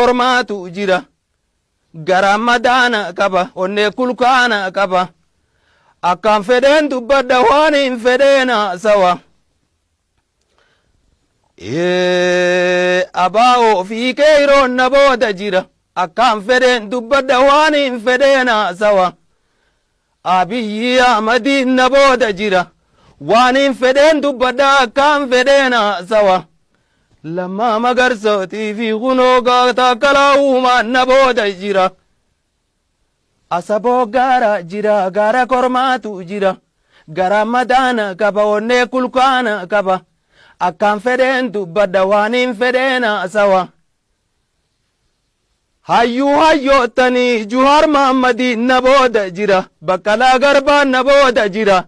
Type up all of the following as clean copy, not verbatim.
Kormaatu jira. Garaan madaana qaba, onnee kulkaana qaba. Akkaan fedheen dubbadha waan hin fedheen haasawa. Abaa'oo fi keeyroon na booda jira. Akkaan fedheen dubbadha waan hin fedheen haasawa. Abiyyi Ahmadiin na booda jira. Waan hin fedheen dubbadha akkaan fedheen haasawa. Lammaa Magarsootii fi kunoo Taakkalaa Uumaan na booda jira. Asaboo gaara jira gaara kormaatu jira. Gara madaana qaba onnee kulkaana qaba. Akkaan fedheen dubbadha waan hin fedheen haasawa. Hayyuu hayyoottanii Juhaar Mahammadiin na booda jira. Baqqalaa Garbaan na booda jira.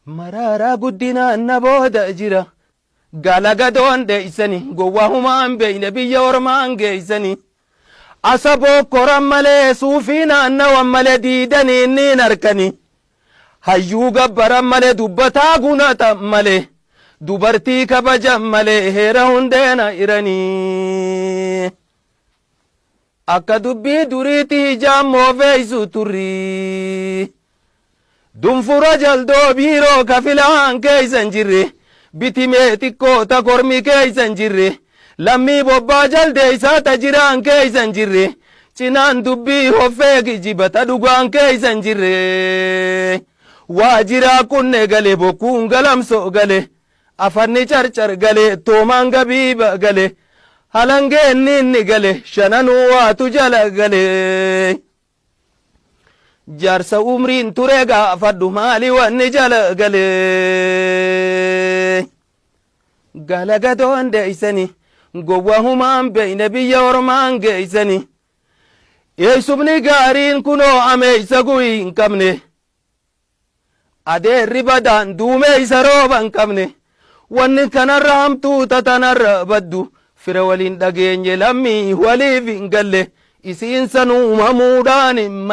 Maraaraa Guddinaan na booda jira. Galagadoon dheeysani gowwaa humaan beeyne biyya ormaan geeysani. Asaboo koran malee suufii naannawan malee diidanii inni harkani. Hayyuu gabbaran malee dubbataa gunatan malee dubartii kabajan malee heera hundeena iranii. Akka dubbii duriitti hijaan moofeeysu turrii. Dunfura jaldoo biiroo kafilaan keeysan jirre bitimee xiqqoo ta kormi keeysan jirre lammii bobbaa jaldeeysaa ta jiraan keeysan jirre cinaan dubbii hoffee kijiba ta dhugaan keeysan jirre. Waa jiraa kunne gale bokkuun galamsoo gale afanni carcar gale toomaan gabiiba gale halangeen inni gale shananuu waatu jala gale. Jaarsa umriin ture gaafadhu maali wanni jala galee. Galagadoon deeysani gowwa humaan beeyne biyya ormaan geeysani. Eeysumni gaariin kunoo ameeysa guyi hin qabne. Adeerri badaan duumeeysa rooba hin qabne. Wanni kanarra hamtuu tatanarra baddu fira waliin dhageenye lammii waliif hin galle isiin san uumamuudhaan hin.